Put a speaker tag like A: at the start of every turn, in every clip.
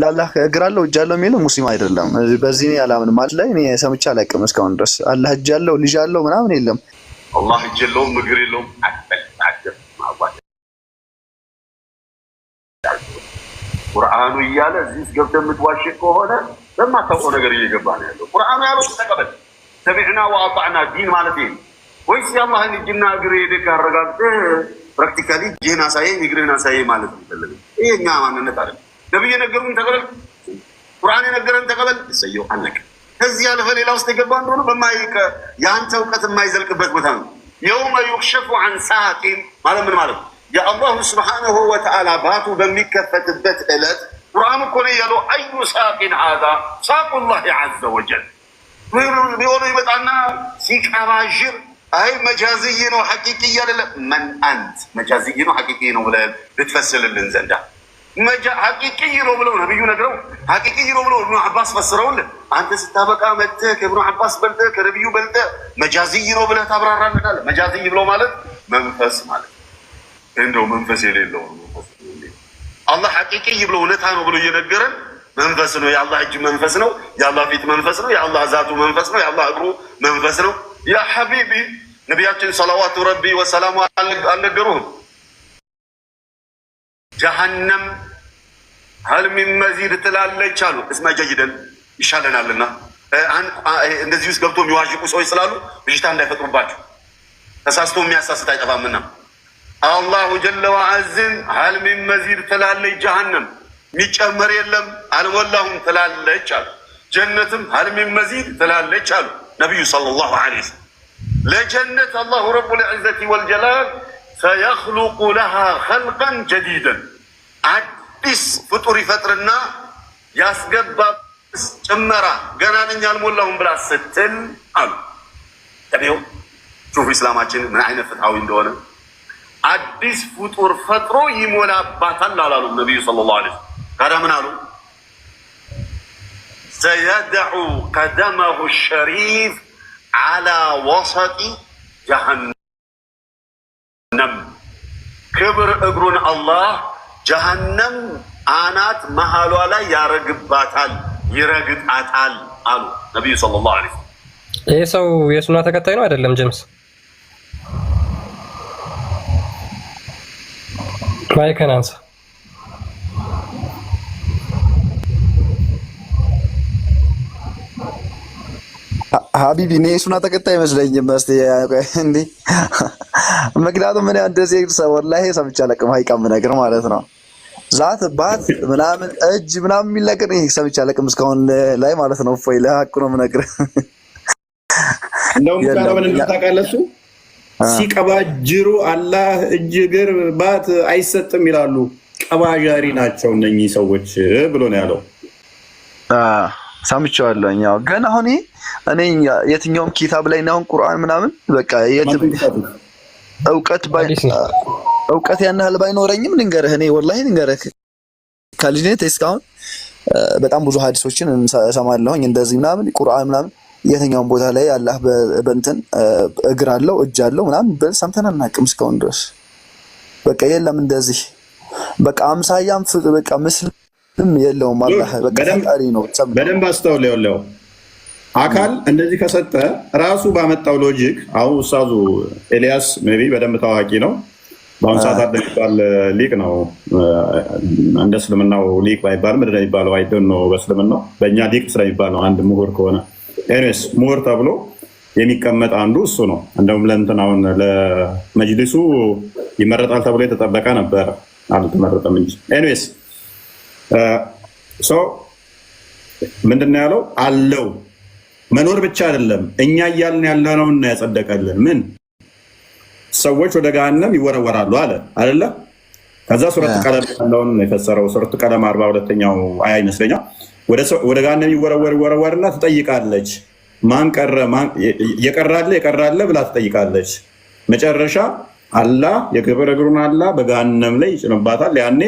A: ለአላህ እግር አለው እጅ አለው የሚለው ሙስሊም አይደለም። በዚህ እኔ አላምንም። ማለት ላይ እኔ ሰምቼ አላውቅም እስካሁን ድረስ። አላህ እጅ አለው ልጅ አለው ምናምን የለም።
B: አላህ እጅ የለውም እግር የለውም። አትበል፣ አትበል። ቁርአኑ እያለ እዚህ ውስጥ ገብተህ የምትዋሽ ከሆነ በማታውቀው ነገር እየገባ ነው ያለው። ቁርአኑ ያለው ተቀበል፣ سمعنا وأطعنا ዲን ማለት ይሄ ወይስ የአላህን እጅና እግር ሄደህ አረጋግጠህ practically እጅህን አሳየኝ እግርህን አሳየኝ ማለት ነው የፈለገው? ይሄ እኛ ማንነት አይደለም። ነብይ የነገሩን ተቀበል፣ ቁርአን የነገረን ተቀበል፣ እሰየው፣ አለቀ። ከዚህ ያለፈ ሌላ ውስጥ የገባ እንደሆነ የአንተ እውቀት የማይዘልቅበት ቦታ ነው። يوم يكشف عن ساق ማለት ምን ማለት ነው? የ الله سبحانه وتعالى ባቱ በሚከፈትበት ዕለት ቁርአኑ እኮ ነው ያለው። أي ساق هذا ساق الله عز وجل ቢሆኑ ይመጣና ሲቀባዥር አይ مجازي ነው حقيقي አይደለም። من أنت مجازي ነው حقيقي ነው ብለህ ልትፈስልልን ዘንዳ حقيقي ነው ብለው ነብዩ ነግረው حقيقي ነው ብለው እብኑ አባስ ፈስረውልህ አንተ ስታበቃ መጥተህ ከእብኑ አባስ በልጠህ ከነብዩ በልጠህ مجازي ነው ብለህ ታብራራልናለህ። مجازي ብለው ማለት መንፈስ ማለት እንደው መንፈስ የሌለው አላህ حقيقي ብሎ እውነታ ነው ብሎ እየነገረን መንፈስ ነው። የአላህ እጅ መንፈስ ነው። የአላህ ፊት መንፈስ ነው። የአላህ ዛቱ መንፈስ ነው። የአላህ እግሩ መንፈስ ነው። يا حبيبي ነቢያችን صلوات ربي وسلامه አልነገሩህም? ጀሀነም هل من مزيد ትላለች አሉ። اسمع جيدا ይሻለናልና እንደዚህ ውስጥ ገብቶ የሚዋዥቁ ሰዎች ስላሉ ብዥታ እንዳይፈጥሩባቸው ተሳስቶ የሚያሳስት አይጠፋምና الله جل وعز ን هل من مزيد ትላለች ጀሀነም የሚጨመር የለም አልሞላሁም ትላለች አሉ። ጀነትም هل من مزيد ትላለች አሉ ነቢዩ صلى الله عليه وسلم። ለጀነት الله رب العزة والجلال سيخلق لها خلقا جديدا አዲስ ፍጡር ይፈጥርና ያስገባ ጭመራ ገና ነኝ አልሞላሁም ብላ ስትል አሉ። شوف ኢስላማችን ምን አይነት ፍትሐዊ እንደሆነ አዲስ ፍጡር ፈጥሮ ይሞላባታል አላሉም ነቢዩ صلى الله عليه وسلم። ታዲያ ምን አሉ? سيضع قدمه الشريف على وسط جهنم፣ ክብር እግሩን አላህ ጀሃነም አናት መሀሏ ላይ ያረግባታል፣ ይረግጣታል አሉ ነቢዩ صلى الله عليه وسلم።
C: ይህ ሰው የሱና ተከታይ ነው አይደለም? ጀምስ mic ን አንሳ።
A: حبيبي እኔ የሱና ተከታይ አይመስለኝም። እስኪ እንዴ ምክንያቱም እኔ እንደዚህ والله ሰምቼ አላውቅም። ሀይቃ የምነግርህ ማለት ነው ዛት ባት ምናምን እጅ ምናምን የሚል ነገር ሰምቼ አላውቅም እስካሁን ላይ ማለት ነው። እፎይ ለሀቁ ነው የምነግርህ።
D: እንደውም ምን እንደታውቃለህ እሱ ሲቀባጅሩ አላህ እጅ እግር ባት አይሰጥም ይላሉ። ቀባዣሪ ናቸው እነኚህ ሰዎች ብሎ ነው ያለው።
A: ሰምቼዋለሁ። ያው ግን አሁን እኔ የትኛውም ኪታብ ላይ አሁን ቁርአን ምናምን በቃ እውቀት ያን ያህል ባይኖረኝም ልንገርህ፣ እኔ والله ልንገርህ ከልጅነት እስካሁን በጣም ብዙ ሀዲሶችን እሰማለሁኝ እንደዚህ ምናምን ቁርአን ምናምን የትኛውም ቦታ ላይ አላህ በእንትን እግር አለው እጅ አለው ምናምን ሰምተን አናውቅም እስካሁን ድረስ። በቃ የለም እንደዚህ በቃ አምሳያም በቃ ምስልም የለውም። አላህ በቃ ፈጣሪ ነው።
D: በደንብ አስተውል። ያለው አካል እንደዚህ ከሰጠ ራሱ ባመጣው logic አሁን ኡስታዙ ኤልያስ maybe በደንብ ታዋቂ ነው። በአሁኑ ሰዓት አለ የሚባል ሊቅ ነው። እንደ እስልምናው ሊቅ ባይባልም ምንድን ነው የሚባለው? I don't know በእስልምናው በእኛ ሊቅ ስለሚባል ነው። አንድ ምሁር ከሆነ anyways ምሁር ተብሎ የሚቀመጥ አንዱ እሱ ነው። እንደውም ለእንትን አሁን ለመጅሊሱ ይመረጣል ተብሎ የተጠበቀ ነበረ፣ አልተመረጠም እንጂ። Anyways ሰው ምንድን ነው ያለው? አለው መኖር ብቻ አይደለም እኛ እያልን ያለነውን ነው ያጸደቀልን። ምን ሰዎች ወደ ገሃነም ይወረወራሉ አለ አይደለ? ከዛ ሱረት ቀለም ያለውን የፈሰረው ሱረት ቀለም 42ኛው አያ ይመስለኛል። ወደ ገሃነም ይወረወር ይወረወርና ትጠይቃለች። ማን ቀረ የቀራለ የቀራለ ብላ ትጠይቃለች። መጨረሻ አላህ የክብር እግሩን አላህ በገሃነም ላይ ይጭንባታል። ያኔ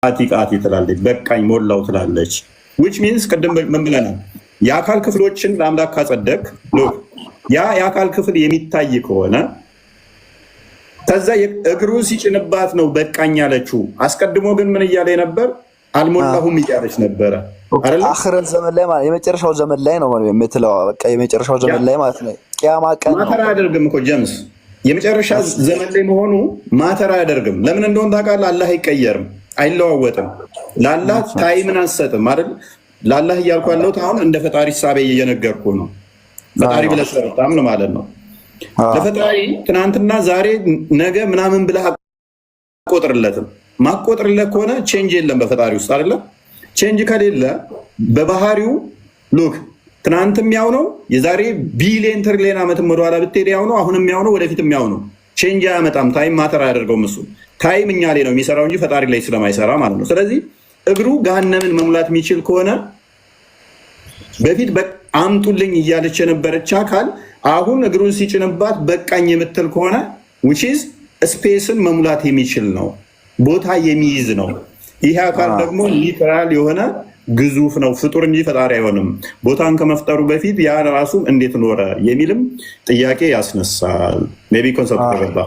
D: ቃቲ ቃቲ ትላለች፣ በቃኝ ሞላው ትላለች። Which means ቅድም ምን ብለናል? የአካል ክፍሎችን ለአምላክ ካጸደቅ ያ የአካል ክፍል የሚታይ ከሆነ ከዛ እግሩ ሲጭንባት ነው በቃኝ ያለችው። አስቀድሞ ግን ምን እያለ ነበር? አልሞላሁም እያለች ነበረ አይደለ?
A: አኽረል ዘመን ላይ ማለት የመጨረሻው ዘመን ላይ ነው የምትለው። በቃ የመጨረሻው ዘመን ላይ ማለት ነው። ቅያማ ቀን ነው።
D: Matter አያደርግም እኮ ጀምስ፣ የመጨረሻ ዘመን ላይ መሆኑ matter አያደርግም። ለምን እንደሆን ታውቃለህ? አላህ አይቀየርም፣ አይለዋወጥም። ለአላህ time ን አንሰጥም አይደል? ለአላህ እያልኩ ያለሁት አሁን እንደ ፈጣሪ ሳቤ እየነገርኩ ነው። ፈጣሪ ብለህ ስለምታምን ማለት ነው። ለፈጣሪ ትናንትና፣ ዛሬ፣ ነገ ምናምን ብለህ አቆጥርለትም። ማቆጥርለት ከሆነ change የለም በፈጣሪ ውስጥ አይደለም። Change ከሌለ በባህሪው look ትናንትም ያው ነው። የዛሬ ቢሊየን ትሪሊየን ዓመትም ወደኋላ ብትሄድ ያው ነው። አሁንም ያው ነው። ወደፊትም ያው ነው። Change አያመጣም። Time matter አያደርገውም። እሱ time እኛ ላይ ነው የሚሰራው እንጂ ፈጣሪ ላይ ስለማይሰራ ማለት ነው። ስለዚህ እግሩ ገሃነምን መሙላት የሚችል ከሆነ በፊት አምጡልኝ እያለች የነበረች አካል አሁን እግሩን ሲጭንባት በቃኝ የምትል ከሆነ which is space ን መሙላት የሚችል ነው፣ ቦታ የሚይዝ ነው። ይህ አካል ደግሞ literal የሆነ ግዙፍ ነው፣ ፍጡር እንጂ ፈጣሪ አይሆንም። ቦታን ከመፍጠሩ በፊት ያ ራሱ እንዴት ኖረ የሚልም ጥያቄ ያስነሳል። Maybe concept ተገባ።